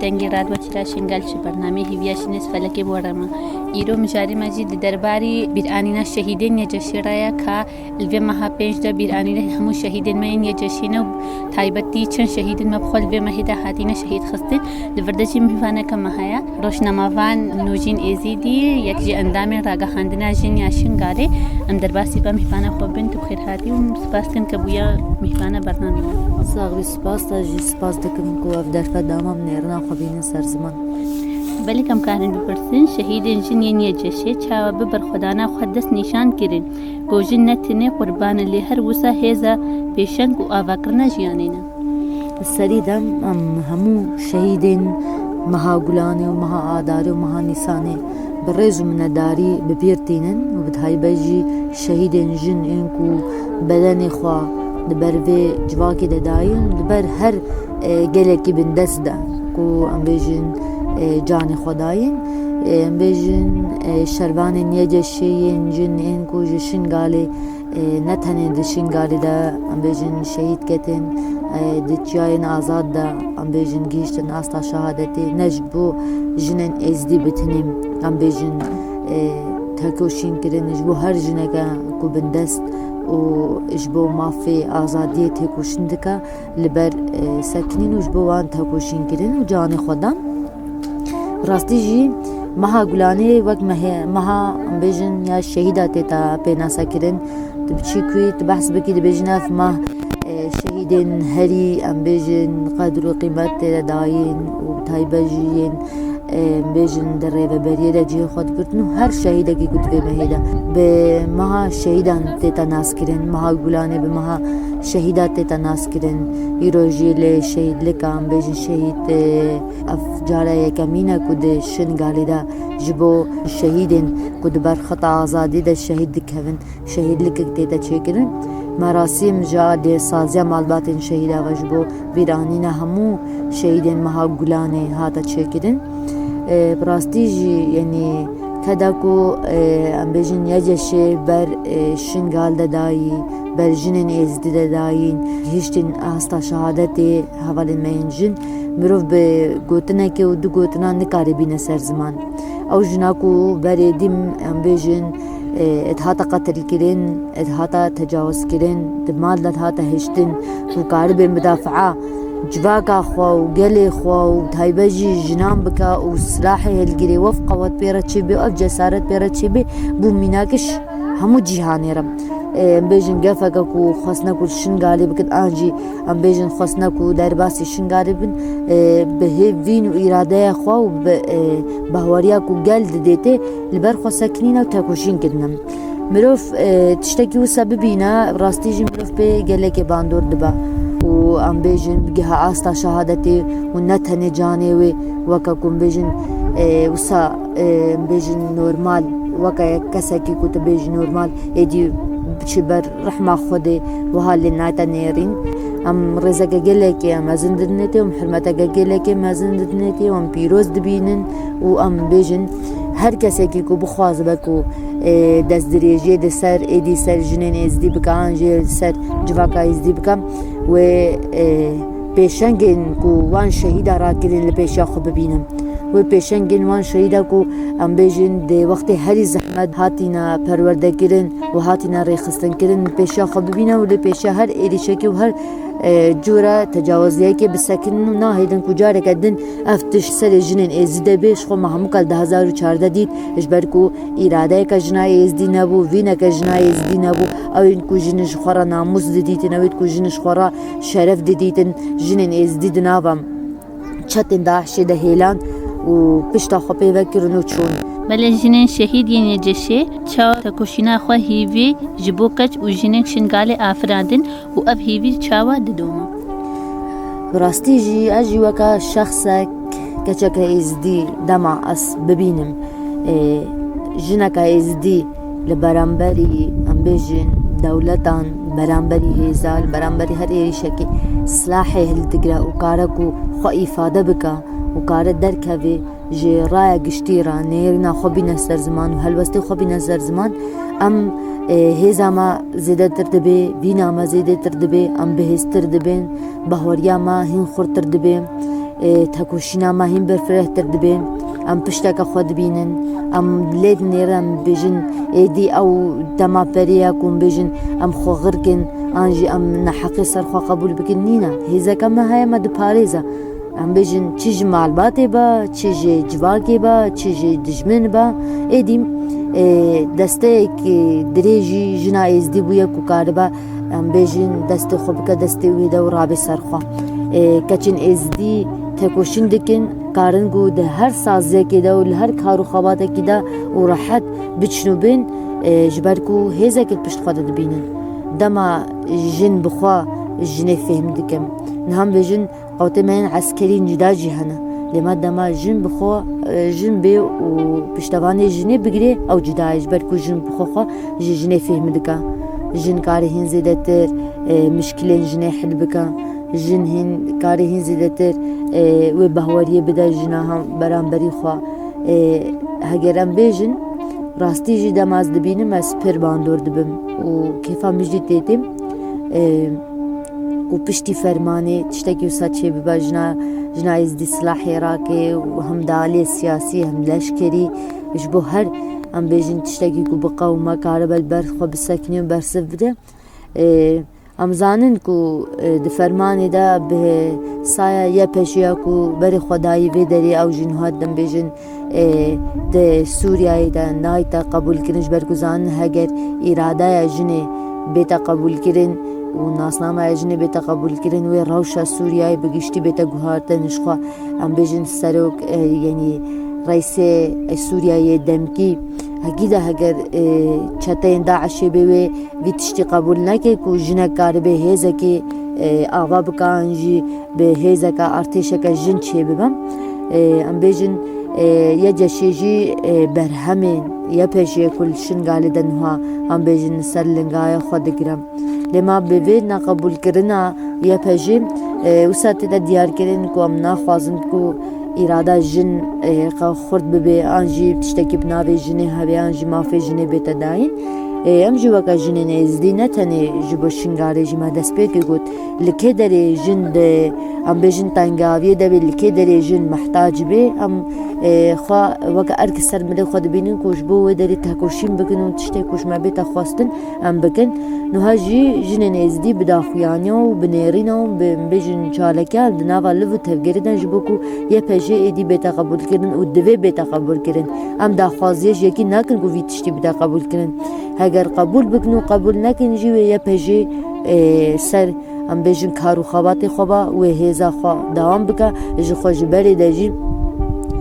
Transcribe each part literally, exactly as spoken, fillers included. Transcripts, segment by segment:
Dengê Radyo Çira Şingal ji bernameyê Hîviya Şinês Felekê bo re me. Îro mijarê me jî di derbarî bîranîna şehîdên YCŞ'ê re ye ka li vê meha pênc de bîranîna hemû şehîdên me yên YCŞ'ê ne û taybetî çend şehîdên me bi xwe li vê mehê de hatîne şehîd xistin. Li vir de jî mîvaneke me heye. Rojnamevan Nûjîn Êzîdî, yek ji endamên ragihandina jin ya Şingalê, em derbasî ve mîvana xwe bin, tu bi xêr hatî û spas dikin ke bûya mîvana bernameyê me. Sax bî, spas te jî spas dikim ku ev derfet dama min nêrina xwe bînin ser ziman. Belê em karin bipirsin, şehîdên jin yên YCŞ'ê çawa bi berxwedana xwe dest nîşan kirin ku jin ne tenê qurban in, lê her wisa hêza pêşeng û avakirina jiyanê ne. Li serî de em hemû şehîdên meha Gulanê û meha Adarê û meha Nîsanê bi rêz û minedarî bi bîr tînin û bi taybet jî şehîdên jin ên ku bedenê xwe di ber vê civakê de dayîn, li ber her, e, gelekî bindest de ku em bêjin, e, canê xwe dayîn. E, em bêjin, e, şervanên YCŞ'ê yên jin ên ku ji Şingalê, e, ne tenê di Şingalê de, em bêjin, şehîd ketin, e, di çiyayên azad de, em bêjin, gihiştin asta şehadetê, ne ji bo jinên êzdî bi tenê, em bêjin, e, tekoşîn kirin, ji bo her jineke ku bindest û ji bo mafê azadiyê têkoşîn dike, li ber, e, sekinîn û ji bo wan tekoşîn kirin û canê xwe dan. Rastî jî meha Gulanê wek mehê-, meha, em bêjin, ya şehîda tê te pênasekirin. Tu biçî ku tu behs bikî, dibêjin ev meh, e, şehîdên herî, em bêjin, qedr û qîmet tê de dayîn û bi taybet jî yên, e, em bêjin, di rêveberiyê de cihê xwe digirtin û her şehîdekî ku di vê mehê de bi meha şehîdan tê te naskirin, meha Gulanê bi meha şehîda tê te naskirin. Îro jî lê şehîdlika, em bêjin, şehîd, e, Ev cara yekemîn e ku di Şingalê de ji bo şehîdên ku di ber xeta azadî de şehîd dikevin, şehîdlikek tê te çêkirin. Merasîm ji aliyê saziya malbatên şehîda ve ji bo bîranîna hemû şehîdên meha Gulanê hate çêkirin. E, bi rastî jî, yanî, keda ku, e, em bêjin, YCŞ'ê ber, e, Şingal de dayî, ber jinên Êzidî de dayîn, gihiştin asta şehadetê hevalên me yên jin, mirov bi gotinekê û du gotinan nikare bîne ser ziman. Ew jina ku berê dîm, em bêjin, e, dihata qetilkirin, dihata tecawizkirin, di mal de dihata hiştin, ku karibe midafaa civaka xwe û gelê xwe û taybet jî jinan bike û silahê hilgirê, wef qewet pê re çêbê û ev cesaret pê re çêbê, bû mînakiş hemû cîhanê re. E, em bêjin gefeke ku xwestine ku Şingalê bikin, an jî em bêjin xwestine ku derbasî Şingalê bin, e, bi hêvîn û îradeya xwe û bi, e, bahweriya ku gel didê tê, li ber xwe sekinîne û tekoşîn kirine. Mirov, e, tiştekî wisa bibîne, rastî jî mirov pê gelekê bandor dibe û em bêjin bigihe asta şehadetê û ne tenê canê wê, weke ku em bêjin, e, wisa, e, em bêjin normal, weke yek kesekî ku tu bêjî normal, êdî biçî ber rehma Xwedê, wiha lê nayte nêrîn. Em rêzeke gelekê mezin didinê tê û em hurmeteke gelekê mezin didinê tê û em pîroz dibînin û em bêjin, her kesekî ku bixwazibe ku, e, destdirêjiyê di ser, êdî ser jinên Êzidî bike, an jî li ser civaka Êzidî bike, wê, e, pêşengên ku wan şehîda rakirin li pêşiya xwe bibînin. Wê pêşengên wan şehîda ku, em bêjin, di wextê herî zehmet hatîne perwerdekirin û hatîne rêxistinkirin, li pêşiya xwe bibîne û li pêşiya her êrîşekê û her, e, cûre tecawiziyekê bisekinin û nahêlin ku careke din ev tişt serê jinên Êzidê bê. Ji xwe me hemû kal du hezar û çardeh dît, ji ber ku îradeyeke jina Êzidî nebû, vîneke jina Êzidî nebû. Ew ên ku jin ji xwe re namûs didîtin, ew ên ku jin ji xwe re şeref didîtin, jinên Êzidî di nava çetên DAIŞ'ê de hêlan û pişta xwe pê vekirin û çûn. Belê jinên şehîd yên YCŞ'ê çawa tekoşîna xwe hîvî ji bo keç û jinên Şingalê afirandin û ev hîvî çawa didome? Bi rastî jî ez jî weke şexsek, keçeke Êzidî dema ez bibînim, e, jineke Êzidî li beramberî, em bêjin, dewletan, beramberî hêza, li beramberî her êrîşekê silahê hildigre û kare ku xwe îfade bike û kare derkeve ji raya giştî re, nêrîna xwe bîne ser ziman û helwestê xwe bîne ser ziman, em, e, hêza me zêdetir dibe, vîna me zêdetir dibe, em bihêztir dibin, bahweriya me hîn xurtir dibe. Ê, tekoşîna me hîn berfirehtir dibe. Em pişteke xwe dibînin. Em lê dinêrin, em bêjin, êdî ew dema perê ye ku em bêjin, em xwe xirkin, an jî em neheqê ser xwe qebûl bikin. Nîne. Hêzeke me heye, me diparêze. Em bêjin, çi ji malbatê be, çi ji civakê be, çi ji dijmin be. Êdî, ê, desteyek, ê, dirêjî jina êzdî bûye ku karibe, em bêjin, destê xwe bike destê wê de û rabe ser xwe. Ê, keçên êzdî tekoşîn dikin, karin ku di her saziyekê de û li her kar û xebatekî de û rehet biçin û bên, ê, ji ber ku hêzek li pişt xwe de dibînin. Dema jin bi xwe jinê fêhm dikim. Niha em bêjin, qewtê me yên eskerî cuda jî hene. Lê me dema jin bi xwe, e, jin bê û piştevanê jinê bigirê, ew cuda ye, ji ber ku jin bi xwe xwe ji jinê fêhm dike. Jin karê hîn zêdetir, e, mişkilên jinê hil bike. Jin hîn, karê hîn zêdetir, e, wê behweriyê bide jina hem beramberî xwe. E, heger em bêjin, rastî jî dema ez dibînim, ez pir bandor dibim û kêfa min jî tê tê. E, ku piştî fermanê tiştekî wisa çêbibe, jina, jina êzdî silahê rake û hem di aliyê siyasî hem leşkerî ji bo her, em bêjin, tiştekî ku biqewime, karibe li ber xwe bisekinê û bersiv bide. Ê, em zanin ku, ê, di fermanê de bi saya Y P J'ê ya ku berê xwe dayî vê derê, ew jî niha, em bêjin, ê, di Sûriyeyê de nayte qebûlkirin, ji ber ku zanin heger îradeya jinê bête qebûlkirin û nasnameya jinê bête qebûlkirin, wê rewşa Sûriyeyê bi giştî bête guhartin. Ji xwe, em bêjin, serok, ê, yanî reîsê Sûriyeyê demkî, hekî de heger, ê, çeteyên DAIŞê bê, wê vî tiştî qebûl neke ku jinek karibe hêzekê, ê, ava bike an jî bi hêzeke artêşeke jin çêbibe. Ê, em bêjin, ê, Y P J'ê jî, ê, berhemên Y P J'ê ku li Şingalê de niha, em bêjin, li ser lingaya xwe digire. Lê ma bi vê neqebûlkirina Y P J'ê, ê, wisa tê de diyarkirin ku em naxwazin ku îrada jin, ê, xurt bibe, an jî tiştekî bi navê jinê hebe, an jî mafê jinê bête dayîn. Ê, em jî weke jinên êzdî ne tenê ji bo Şingalê jî me destpêkê got, li kê derê jin di, em bêjin, tengaviyê de bê, li kê derê jin mihtac bê, em, ê, xwe weke erk ser milê xwe dibînin ku ji bo wê derê tekoşîn bikin û tiştê ku ji me bête xwestin, em bikin. Niha jî jinên êzdî bi daxuyaniya û bi nêrîna û bi, em bêjin, çalakiya di nava liv û tevgerê de ji bo ku Y P J êdî bête qebûlkirin û divê bête qebûlkirin. Em daxwaziya ji yekî nakin ku vî tiştî bide qebûlkirin. Heger qebûl bikin û qebûl nekin jî, wê Y P J, ê, ser, em bêjin, kar û xebatê xwe ba, wê hêza xwe dewam bike. Ji xwe ji berê de jî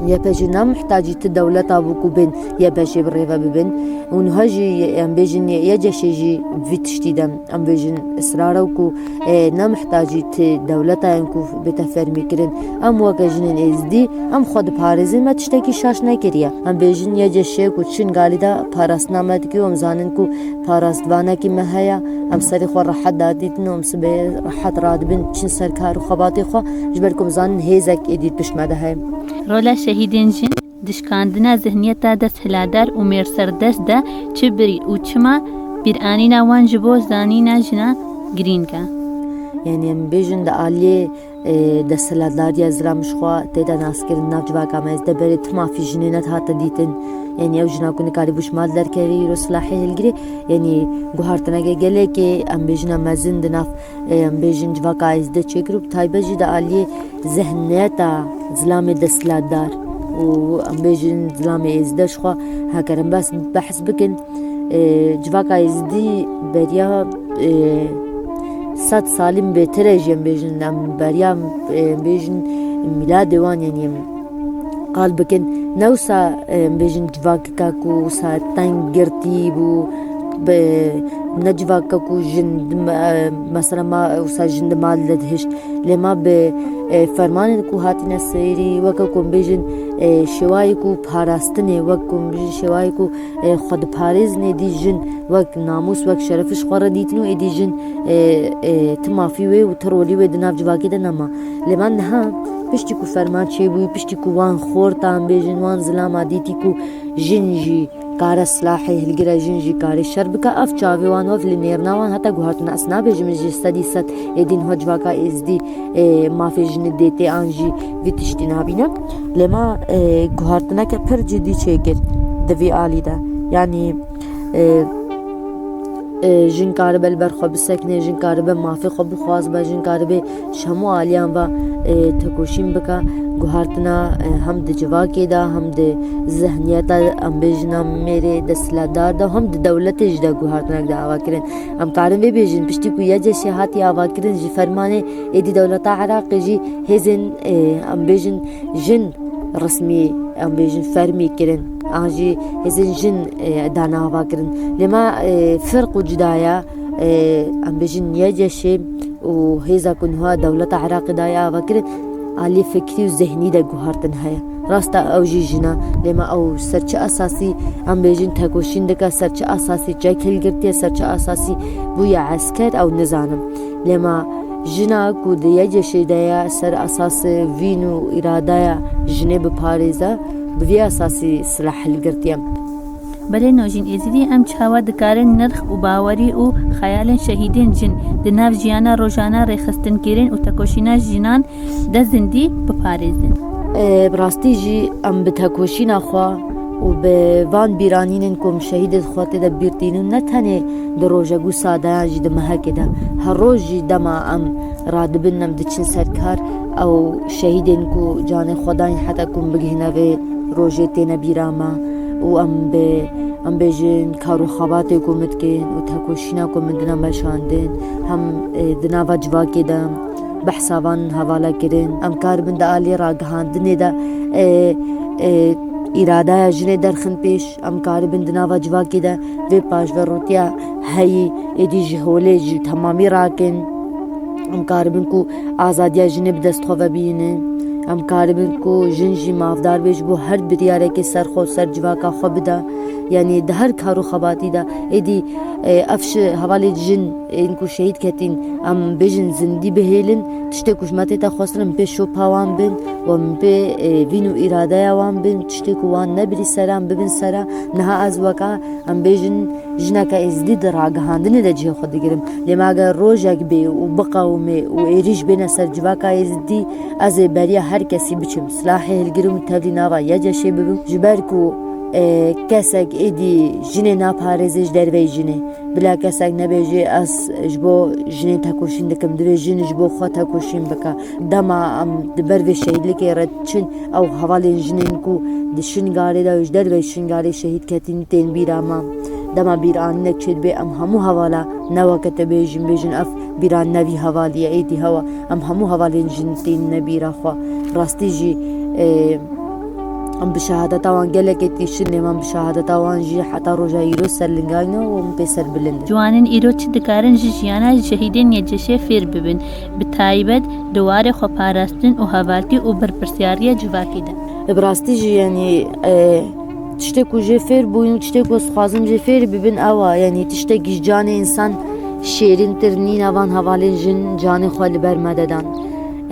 Y P J ne mihtacî ti dewleta bû ku bên Y P J bi rê ve bibin. Û niha jî, em bêjin, Y C Ş jî vî tiştî de, em bêjin, israr e ku, e, ne mihtacî ti dewleta yên ku bête fermîkirin. Em weke jinên êzdî, em xwe diparêzin, me tiştekî şaş nekiriye. Em bêjin, Y C Ş ku çin galî de parastina me dike û em zanin ku parastvanekî me heye, em serê xwe rehet dadîtin û em sibê rehet radibin çin ser kar û xebatê xwe, ji ber ku em zanin hêzek êdî pişt me de heye. Rola şehîdên jin di şikandina zihniyeta desthilatdar û mêrserdest de çi birî û çima bîranîna wan ji bo zanîna jina girîng e? Yanî em bêjin di aliyê, e, desthilatdariya zilam ji xwe tê de naskirin nav civaka me. Ez de berê tu mafî jinê nedihate dîtin. Yanî ew jina ku nikarîbû ji mal derkevî îro silahê hilgirê. Yanî guhartineke gelekê, em bêjin, mezin di nav, e, em bêjin, civaka êzdî çêkir û bi taybet jî di aliyê zihniyeta zilamê desthilatdar û, em bêjin, zilamê êzdî ji xwe, heger em bes behs bikin, e, civaka êzdî beriya, e, sed salî bêtir e jî, em bêjin, em beriya, e, em bêjin, mîladê wan, yanî em qal bikin, ne wisa, e, em bêjin, civakeka ku wisa teng girtî bû, bi, ne civakeka ku jin di me-, e, mesela ma wisa jin di mal de dihişt. Lê ma bi, e, fermanên ku hatine seyrî, weke ku em bêjin, e, şêwayê ku parastinê, wek ku em bêjin şêwayê ku, e, xwe diparêzin, êdî jin wek namûs, wek şeref ji xwe re dîtin û êdî jin, e, e, ti mafî wê û ti rolî wê di nav civakê de nema. Lê ma niha piştî ku ferman çêbûyî, piştî ku wan xorta, em bêjin, wan zilama dîtî ku jin jî kare silahê hilgire, jin jî karê şer bike. Ev çavê wan, ev li nêrina wan heta guhartina. Ez nabêjim ji sedî sed êdî niha civaka êzdî, e, mafê jinê dê tê an jî vî tiştî nabîne. Lê me, e, guhartineke pir cidî çêkir di vî alî de. Yanî, e, e, jin karibe li ber xwe bisekine, jin karibe mafê xwe bixwazibe, jin karibe ji hemû aliyan ve, e, tekoşîn bike. Guhartina, e, hem di civakê de, hem di zihniyeta, em bêjin, em mêrê desthilatdar de, hem di dewletê jî de guhartinek de ava kirin. Em karin vê bêjin, piştî ku YCŞ hatiye ava kirin, ji fermanê êdî dewleta Iraqê jî hêzên, e, em bêjin, jin resmî, em bêjin, fermî kirin. An jî hêzên jin, e, dane ava kirin. Lê me, e, firq û cuda ye, e, em bêjin, YCŞ û hêza ku niha dewleta Iraqê daye ava kirin, alî fikrî û zihnî de guhartin heye. Rast e, ew jî jin e, lê me ew ser çi esasî, em bêjin, tekoşîn dike, ser çi esasî çek hilgirtiye, ser çi esasî bûye esker, ew nizanim. Lê me jina ku di YCŞ'ê de ye, ser esasê vîn û îradeya jinê biparêze, bi vî esasî silah hilgirtiye. Belê Nojîn Êzidî, em çawa dikarin nirx û bawerî û xeyalên şehîdên jin di nav jiyana rojane rêxistinkirîn û tekoşîna jinan de zindî biparêzin? E, bi rastî jî em bi tekoşîna xwe û bi van bîranînên ku em şehîdên xwe tê de bîr tînin, ne tenê di rojek û sadeyan jî di mehekê de, her roj jî dema em radibin, em diçin ser kar, ew şehîdên ku canê xwe dayîn heta ku em bigihîne vê rojê têne bîra me û em bi, em bêjin, kar û xebatê ku min dikin û tekoşîna ku min dina meşandin, hem, e, di nava civakê de behsa van hevala kirin. Em karibin di alî ragihandinê de, e, e, îradeya jinê derxin pêş. Em karibin di nava civakê de vê paşverotiya heyî êdî ji holê ji temamî rakin. Em karibin ku azadiya jinê bi dest xwe ve bînin. Em karibin ku jin jî mafdar be ji bo her biryarekê ser xwe, ser civaka xwe bida. Yanî di her kar û xebatî de êdî, e, ev şi hevalê jin ên ku şehîd ketîn, em bêjin zindî bihêlin, tiştê ku ji me tête xwestin, em pê şopa wan bin û em pê, e, vîn û îradeya wan bin, tiştê ku wan nebirî seran, bibin sera. Niha ez weka, em bêjin, jineke êzdî di ragihandinê de cihê xwe digirim. Lê me eger rojek bê û biqewimê û êrîş bêne ser civaka êzdî, ez ê beriya her kesî biçim. Silahê hilgirim û tevlî nava YCŞ'ê bibim. Ji ber ku, e, kesek êdî jinê naparêze ji derveyî jinê. Bila kesek nebêje, ez ji bo jinê tekoşîn dikim. Divê jin ji bo xwe tekoşîn bike. Dema em di ber vê şehîdlikê re diçin, ew hevalên jinên ku di Şingalê de û ji derveyî Şingalê şehîd ketîn, tên bîra me. Dema bîranînek çêdibe, em hemû hevala ne weke te bêjin, bêjin ev bîran ne vî hevalî ye, êdî hewa. Em hemû hevalên jin tînine bîra xwe. Rastî jî, e, em bi şehadeta wan gelekê tîşin, lê em bi şehadeta wan jî heta roja îro serlingayî ne û em pê serbilind in. Ciwanên îro çi dikarin ji jiyana şehîdên YCŞ'ê fêr bibin, bi taybet di warê xweparastin û hevaltî û berpirsyariya civakê de? Bi rastî jî, yanî, e, tiştê ku jê fêr bûn û tiştê ku ez dixwazim jê fêr bibin, ew e, yanî tiştekî ji canê însan şêrîntir nîne van hevalên jin canê xwe li ber me de dan.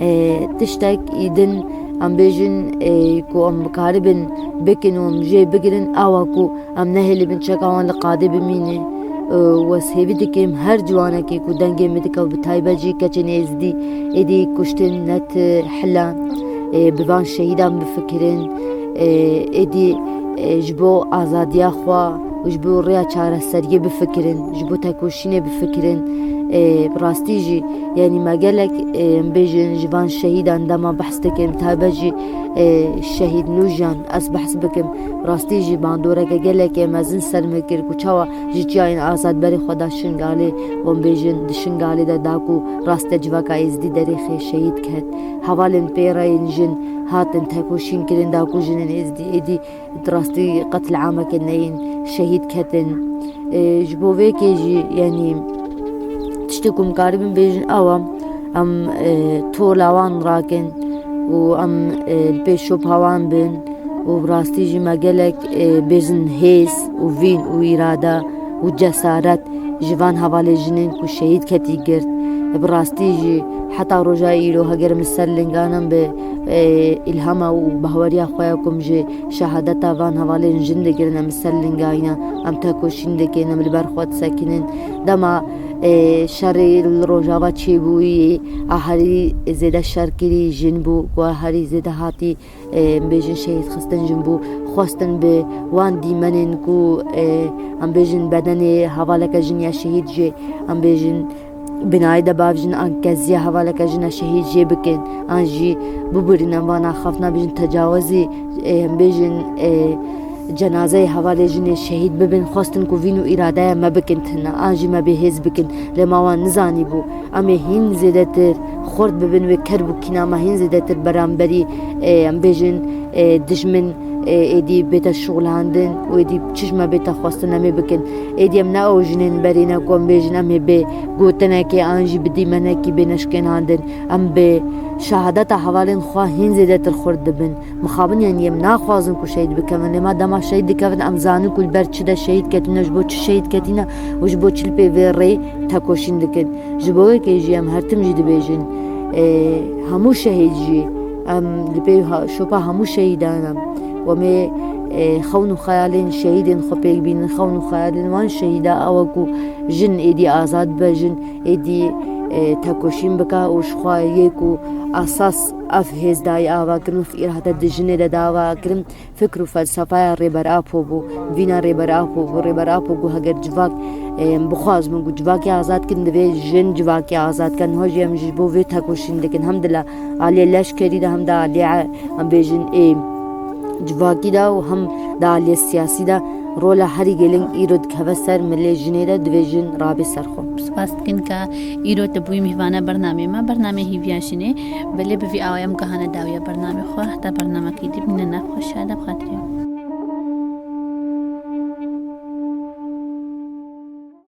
E, tiştek î din em bêjin, e, ku em bikaribin bikin û em jê bigirin, ew e ku em nehêlibin çeka wan li qadê bimîne. E, û ez hêvî dikim her ciwanekê ku dengê min dike û bi taybet jî keçên êzdî êdî kuştin net hila, e, bi van şehîdan bifikirin, e, êdî, e, ji bo azadiya xwe û ji bo rêya çareseriyê bifikirin, ji bo tekoşînê bifikirin. E, bi rastî jî, yanî me gelek, e, em bêjin ji van şehîdan dema behs dikin, bi taybet jî, e, şehîd Nûjan ez behs bikim. Rastî jî bandoreke gelekê mezin ser min kir ku çawa ji çiyayên azad berê xwe da Şingalê, wan bêjin di Şingalê de da ku raste civaka êzdî derêxê şehîd ket. Hevalên pê re yên jin hatin tekoşîn kirin da ku jinên êzdî êdî di rastî qetliameke neyên şehîd ketin. E, ji bo vê kê jî, yanî tiştê ku em karibin bêjin ew e, em, e, tola wan rakin û em, e, li pê şopa wan bin û bi rastî jî me gelek, e, bêjin hêz û vîn û îrade û cesaret ji van hevalê jinên ku şehîd ketî girt. Bi rastî jî heta roja îro heger em li ser lingan em bi, e, îlhama û bahweriya xwe ya ku em ji şehadeta van hevalên jin digirin, em li ser linga înan, em tekoşîn dikin, em li ber xwe disekinin. Dema, e, şerê li Rojava çêbûyî, a herî zêde şer kirî jin bû, ku a herî zêde hatî, e, em bêjin şehîd xistin jin bû, xwestin bi wan dîmenên ku, e, em bêjin bedenê hevaleke jin ya şehîd jê, em bêjin binayê de bavêjin an keziya hevaleke jin ya şehîd jê bikin, an jî bibirînin van axaftina bêjin tecawizî, e, em bêjin, e, cenazeyê hevalê jinê şehîd bibin, xwestin ku vîn û îradeya me bikin tune, an jî me bêhêz bikin. Lê ma wan nizanîbû. Em ê hîn zêdetir xurt bibin, wê ker bû kîna me hîn zêdetir beramberî, e, em bêjin, e, dijmin, e, êdî bête şixulandin û êdî çi ji me bête xwestin em ê bikin. Êdî em ne ew jinên berê ne ku em bêjin em ê bi gotinekê an jî bi dîmenekî bêne şikênandin. Em bi şehadeta hevalên xwe hîn zêdetir xurt dibin. Mixabin, yanî em naxwazin ku şehîd bikevin, lê ma dema şehîd dikevin, em zanin ku li ber çi de şehîd ketine, ji bo çi şehîd ketine û ji bo çi li pê vê rê tekoşîn dikin. Ji bo wê yekê jî em her tim jî dibêjin, e, hemû şehîd jî em li pê ha-, şopa hemû şehîdan em. Em ê, e, xewn û xeyalên şehîdên xwe pêk bînin, xewn û xeyalên wan şehîda ew e ku jin êdî azad bibe, jin êdî, e, tekoşîn bike û ji xwe yê ku esas ev hêz dayê ava kirin û ev îrade di jinê de dava kirin, fikr û felsefeya Rêber Apo bû. Vîna Rêber Apo bû. Rêber Apo got, heger civak, e, em bixwazin ku civakê azad kin, divê jin civakê azad kin. Niha jî em ji bo vê tekoşîn dikin. Hem di la aliyê leşkerî de, hem de aliyê, em bêjin, ê civakî de û hem de aliyê siyasî de rola herî gelîng îro dikeve ser milê jinê de, divê jin rabe ser xwe. Spas dikin ka îro te bûyî mîvana bernameyê me, bernameyê Hîviya Jinê. Belê bi vî awayî em gihane dawiya bernameyê xwe. Heta bernamekî dî bimîne nav xweşiya de, bi xatirê.